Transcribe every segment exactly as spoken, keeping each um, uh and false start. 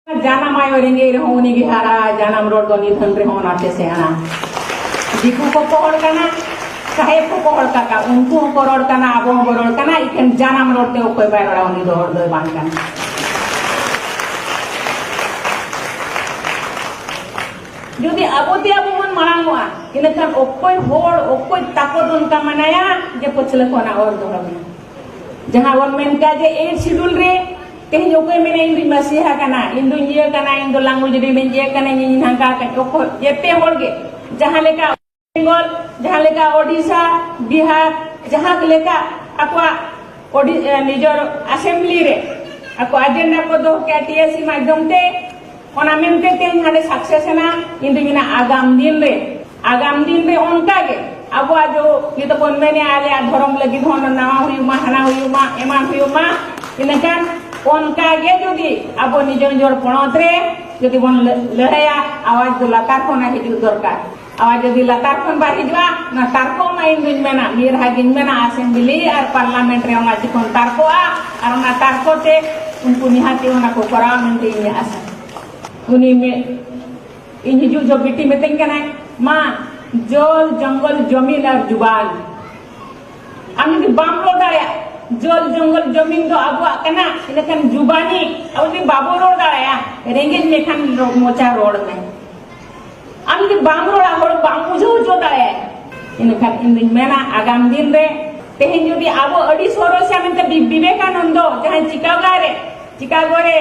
ᱡᱟᱱᱟᱢ ᱟᱭᱳ ᱨᱮᱸᱜᱮᱡ ᱨᱮᱦᱚᱸ ᱩᱱᱤ ᱜᱮ ᱦᱟᱨᱟ, ᱡᱟᱱᱟᱢ ᱨᱚᱲ ᱫᱚ ᱱᱤᱫᱷᱟᱹᱱ ᱨᱮᱦᱚᱸ ᱚᱱᱟᱛᱮ ᱥᱮᱬᱟ᱾ ᱫᱤᱠᱩ ᱠᱚᱠᱚ ᱦᱚᱲ ᱠᱟᱱᱟ, ᱥᱟᱦᱮᱵ ᱠᱚᱠᱚ ᱦᱚᱲ ᱠᱟᱱᱟ, ᱩᱱᱠᱩ ᱦᱚᱸᱠᱚ ᱨᱚᱲ ᱠᱟᱱᱟ, ᱟᱵᱚ ᱦᱚᱸᱵᱚ ᱨᱚᱲ ᱠᱟᱱᱟ, ᱮᱠᱷᱮᱱ ᱡᱟᱱᱟᱢ ᱨᱚᱲ ᱛᱮ ᱚᱠᱚᱭ ᱵᱟᱭ ᱨᱚᱲᱟ, ᱩᱱᱤ ᱫᱚ ᱦᱚᱲ ᱫᱚᱭ ᱵᱟᱝ ᱠᱟᱱᱟ᱾ ᱡᱩᱫᱤ ᱟᱵᱚ ᱛᱮ ᱟᱵᱚ ᱵᱚᱱ ᱢᱟᱲᱟᱝᱚᱜᱼᱟ, ᱤᱱᱟᱹᱠᱷᱟᱱ ᱚᱠᱚᱭ ᱦᱚᱲ, ᱚᱠᱚᱭ ᱛᱟᱠᱚ ᱫᱚ ᱚᱱᱠᱟ ᱢᱟᱱᱟᱭᱟ ᱡᱮ ᱯᱟᱹᱪᱷᱞᱟᱹ ᱠᱷᱚᱱᱟᱜ ᱚᱨ ᱫᱚᱦᱚ ᱢᱮᱭᱟ? ᱡᱟᱦᱟᱸ ᱵᱚᱱ ᱢᱮᱱ ᱠᱟᱜ ᱡᱮ ᱮᱭᱤᱴ ᱥᱤᱰᱩᱞ ᱨᱮ ᱛᱮᱦᱮᱧ ᱚᱠᱚᱭ ᱢᱮᱱᱟ ᱤᱧ ᱫᱩᱧ ᱢᱟᱹᱥᱤᱦᱟ ᱠᱟᱱᱟ, ᱤᱧ ᱫᱩᱧ ᱤᱭᱟᱹ ᱠᱟᱱᱟ, ᱤᱧ ᱫᱚ ᱞᱟᱝᱜᱩ ᱡᱩᱫᱤ ᱵᱟᱹᱧ ᱤᱭᱟᱹ ᱠᱟᱱᱟ, ᱤᱧ ᱦᱟᱱᱠᱟ ᱠᱟᱱᱟ, ᱚᱠᱚᱭ ᱡᱮᱛᱮ ᱦᱚᱲ ᱜᱮ ᱡᱟᱦᱟᱸ ᱞᱮᱠᱟ ᱵᱮᱝᱜᱚᱞ, ᱡᱟᱦᱟᱸ ᱞᱮᱠᱟ ᱳᱰᱤᱥᱟ, ᱵᱤᱦᱟᱨ, ᱡᱟᱦᱟᱸ ᱞᱮᱠᱟ ᱟᱠᱚᱣᱟᱜ ᱳᱰᱤ-, ᱮ, ᱱᱤᱡᱚᱨ ᱟᱥᱮᱢᱵᱞᱤ ᱨᱮ ᱟᱠᱚ ᱟᱡᱮᱱᱰᱟ ᱠᱚ ᱫᱚᱦᱚ ᱠᱮᱜᱼᱟ ᱴᱤ ᱮᱥ ᱥᱤ ᱢᱟᱫᱽᱫᱷᱚᱢ ᱛᱮ, ᱚᱱᱟ ᱢᱮᱱᱛᱮ ᱛᱮᱦᱮᱧ ᱦᱟᱸᱰᱮ ᱥᱟᱠᱥᱮᱥ ᱮᱱᱟ᱾ ᱤᱧ ᱫᱩᱧ ᱢᱮᱱᱟ ᱟᱜᱟᱢ ᱫᱤᱱ ᱨᱮ, ᱟᱜᱟᱢ ᱫᱤᱱ ᱨᱮ ᱚᱱᱠᱟ ᱜᱮ ᱟᱵᱚᱣᱟᱜ ᱡᱚ ᱱᱤᱛᱚᱜ ᱵᱚᱱ ᱢᱮᱱᱮᱜᱼᱟ ᱟᱞᱮᱭᱟᱜ ᱫᱷᱚᱨᱚᱢ ᱞᱟᱹᱜᱤᱫ ᱦᱚᱸ ᱱᱟᱣᱟ ᱦᱩᱭᱩᱜ ᱢᱟ, ᱦᱟᱱᱟ ᱦᱩᱭᱩᱜ ᱢᱟ, ᱮᱢᱟᱱ ᱦᱩᱭᱩᱜ ᱢᱟ, ᱤᱱᱟᱹᱠᱷᱟᱱ ᱚᱱᱠᱟ ᱜᱮ ᱡᱩᱫᱤ ᱟᱵᱚ ᱱᱤᱡᱚᱨ ᱱᱤᱡᱚᱨ ᱯᱚᱱᱚᱛ ᱨᱮ ᱡᱩᱫᱤ ᱵᱚᱱ ᱞᱟᱹ-, ᱞᱟᱹᱲᱦᱟᱹᱭᱟ, ᱟᱣᱟᱡᱽ ᱫᱚ ᱞᱟᱛᱟᱨ ᱠᱷᱚᱱᱟᱜ ᱦᱤᱡᱩᱜ ᱫᱚᱨᱠᱟᱨ᱾ ᱟᱣᱟᱡᱽ ᱡᱩᱫᱤ ᱞᱟᱛᱟᱨ ᱠᱷᱚᱱ ᱵᱟᱭ ᱦᱤᱡᱩᱜᱼᱟ, ᱚᱱᱟ ᱛᱟᱨᱠᱚ ᱢᱟ ᱤᱧ ᱫᱩᱧ ᱢᱮᱱᱟ, ᱢᱤᱫ ᱫᱷᱟᱣ ᱜᱤᱧ ᱢᱮᱱᱟ, ᱟᱥᱮᱢᱵᱞᱤ ᱟᱨ ᱯᱟᱨᱞᱟᱢᱮᱱᱴ ᱨᱮ ᱚᱱᱟ ᱡᱚᱠᱷᱚᱱ ᱛᱟᱨᱠᱚᱜᱼᱟ, ᱟᱨ ᱚᱱᱟ ᱛᱟᱨᱠᱚ ᱛᱮ ᱩᱱᱠᱩ ᱱᱤᱦᱟᱹᱛ ᱜᱮ ᱚᱱᱟ ᱠᱚ ᱠᱚᱨᱟᱣᱟ ᱢᱮᱱᱛᱮ ᱤᱧᱟᱹᱜ ᱟᱥᱟ᱾ ᱩᱱᱤ ᱢᱤᱫ, ᱤᱧ ᱦᱤᱡᱩᱜ ᱡᱚᱦᱚᱜ ᱵᱤᱴᱤ ᱢᱤᱛᱟᱹᱧ ᱠᱟᱱᱟᱭ, "ᱢᱟ, ᱡᱚᱞ, ᱡᱚᱝᱜᱚᱞ, ᱡᱚᱢᱤᱱ ᱟᱨ ᱡᱩᱵᱟᱱ, ᱟᱢ ᱡᱩᱫᱤ ᱵᱟᱢ ᱨᱚᱲ ᱫᱟᱲᱮᱭᱟᱜᱼᱟ, ᱡᱚᱞ, ᱡᱚᱝᱜᱚᱞ, ᱡᱚᱢᱤᱱ ᱫᱚ ᱟᱵᱚᱣᱟᱜ ᱠᱟᱱᱟ, ᱤᱱᱟᱹᱠᱷᱟᱱ ᱡᱩᱵᱟᱱᱤ ᱟᱵᱚ ᱡᱩᱫᱤ ᱵᱟᱵᱚ ᱨᱚᱲ ᱫᱟᱲᱮᱭᱟᱜᱼᱟ, ᱨᱮᱸᱜᱮᱡ ᱞᱮᱠᱷᱟᱱ ᱢᱚᱪᱟ ᱨᱚᱲ ᱢᱮ᱾ ᱟᱢ ᱡᱩᱫᱤ ᱵᱟᱢ ᱨᱚᱲᱟ, ᱦᱚᱲ ᱵᱟᱢ ᱵᱩᱡᱷᱟᱹᱣ ᱦᱚᱪᱚ ᱫᱟᱲᱮᱭᱟᱜᱼᱟ, ᱤᱱᱟᱹᱠᱷᱟᱱ ᱤᱧ ᱫᱩᱧ ᱢᱮᱱᱟ, ᱟᱜᱟᱢ ᱫᱤᱱ ᱨᱮ ᱛᱮᱦᱮᱧ ᱡᱩᱫᱤ ᱟᱵᱚ ᱟᱹᱰᱤ ᱥᱚᱨᱚᱥᱤᱭᱟ ᱢᱮᱱᱛᱮ ᱵᱤ-, ᱵᱤᱵᱮᱠᱟᱱᱚᱱᱫᱚ ᱡᱟᱦᱟᱸᱭ ᱪᱤᱠᱟᱜᱳ ᱨᱮ, ᱪᱤᱠᱟᱜᱳ ᱨᱮ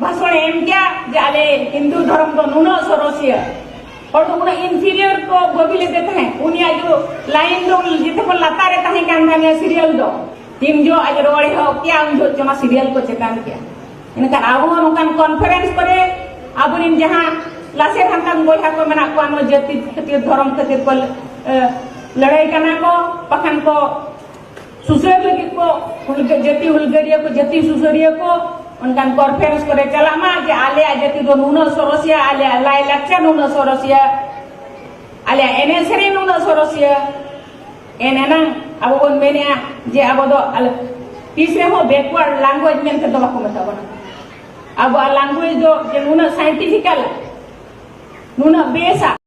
ᱵᱷᱟᱥᱚᱱᱮ ᱮᱢ ᱠᱮᱭᱟ ᱡᱮ ᱟᱞᱮ ᱦᱤᱱᱫᱩ ᱫᱷᱚᱨᱚᱢ ᱫᱚ ᱱᱩᱱᱟᱹᱜ ᱥᱚᱨᱚᱥᱤᱭᱟ, ᱦᱚᱲ ᱫᱚ ᱩᱱᱟᱹᱜ ᱤᱱᱯᱤᱨᱤᱭᱟᱨ ᱠᱚ ᱵᱷᱟᱹᱵᱤ ᱞᱮᱫᱮ ᱛᱟᱦᱮᱸᱫ, ᱩᱱᱤᱭᱟᱜ ᱡᱚ ᱞᱟᱭᱤᱱ ᱫᱚ ᱡᱮᱛᱮ ᱠᱷᱚᱱ ᱞᱟᱛᱟᱨ ᱨᱮ ᱛᱟᱦᱮᱸ ᱠᱟᱱ ᱛᱟᱦᱮᱸᱱᱟ ᱥᱤᱨᱤᱭᱟᱞ ᱫᱚ᱾ ᱛᱤᱱ ᱡᱚᱦᱚᱜ ᱟᱡ ᱨᱚᱲ ᱮᱦᱚᱵ ᱠᱮᱜᱼᱟ, ᱩᱱ ᱡᱚᱦᱚᱜ ᱪᱚ ᱚᱱᱟ ᱥᱤᱨᱤᱭᱟᱞ ᱠᱚ ᱪᱮᱛᱟᱱ ᱠᱮᱜᱼᱟ᱾ ᱮᱱᱠᱷᱟᱱ ᱟᱵᱚ ᱦᱚᱸ ᱱᱚᱝᱠᱟᱱ ᱠᱚᱱᱯᱷᱟᱨᱮᱱᱥ ᱠᱚᱨᱮ ᱟᱵᱚᱨᱮᱱ ᱡᱟᱦᱟᱸ ᱞᱟᱥᱮᱨ ᱦᱟᱛᱟᱝ ᱵᱚᱭᱦᱟ ᱠᱚ ᱢᱮᱱᱟᱜ ᱠᱚᱣᱟ, ᱱᱚᱣᱟ ᱡᱟᱹᱛᱤ ᱠᱷᱟᱹᱛᱤᱨ, ᱫᱷᱚᱨᱚᱢ ᱠᱷᱟᱹᱛᱤᱨ ᱠᱚ, ᱮ, ᱞᱟᱹᱲᱦᱟᱹᱭ ᱠᱟᱱᱟ ᱠᱚ, ᱵᱟᱠᱷᱟᱱ ᱠᱚ ᱥᱩᱥᱟᱹᱨ ᱞᱟᱹᱜᱤᱫ ᱠᱚ, ᱦᱩᱞᱜᱟᱹ-, ᱡᱟᱹᱛᱤ ᱦᱩᱞᱜᱟᱹᱨᱤᱭᱟᱹ ᱠᱚ, ᱡᱟᱹᱛᱤ ᱥᱩᱥᱟᱹᱨᱤᱭᱟᱹ ᱠᱚ ᱚᱱᱠᱟᱱ ᱠᱚᱱᱯᱷᱟᱨᱮᱱᱥ ᱠᱚᱨᱮ ᱪᱟᱞᱟᱜ ᱢᱟ ᱡᱮ ᱟᱞᱮᱭᱟᱜ ᱡᱟᱹᱛᱤ ᱫᱚ ᱱᱩᱱᱟᱹᱜ ᱥᱚᱨᱚᱥᱤᱭᱟ, ᱟᱞᱮᱭᱟᱜ ᱞᱟᱭᱼᱞᱟᱠᱪᱟᱨ ᱱᱩᱱᱟᱹᱜ ᱥᱚᱨᱚᱥᱤᱭᱟ, ᱟᱞᱮᱭᱟᱜ ᱮᱱᱮᱡ ᱥᱮᱨᱮᱧ ᱱᱩᱱᱟᱹᱜ ᱥᱚᱨᱚᱥᱤᱭᱟ᱾ ᱮᱱ ᱮᱱᱟᱝ ᱟᱵᱚ ᱵᱚᱱ ᱢᱮᱱᱮᱜᱼᱟ ᱡᱮ ᱟᱵᱚ ᱫᱚ ᱟᱞᱮ ᱛᱤᱥ ᱨᱮᱦᱚᱸ ᱵᱮᱠᱣᱟᱨᱰ ᱞᱟᱝᱜᱩᱭᱮᱡᱽ ᱢᱮᱱᱛᱮ ᱫᱚ ᱵᱟᱠᱚ ᱢᱮᱛᱟ ᱵᱚᱱᱟ᱾ ᱟᱵᱚᱣᱟᱜ language ᱫᱚ ᱡᱮ ᱱᱩᱱᱟᱹᱜ scientifical, ᱱᱩᱱᱟᱹᱜ ᱵᱮᱥᱟ,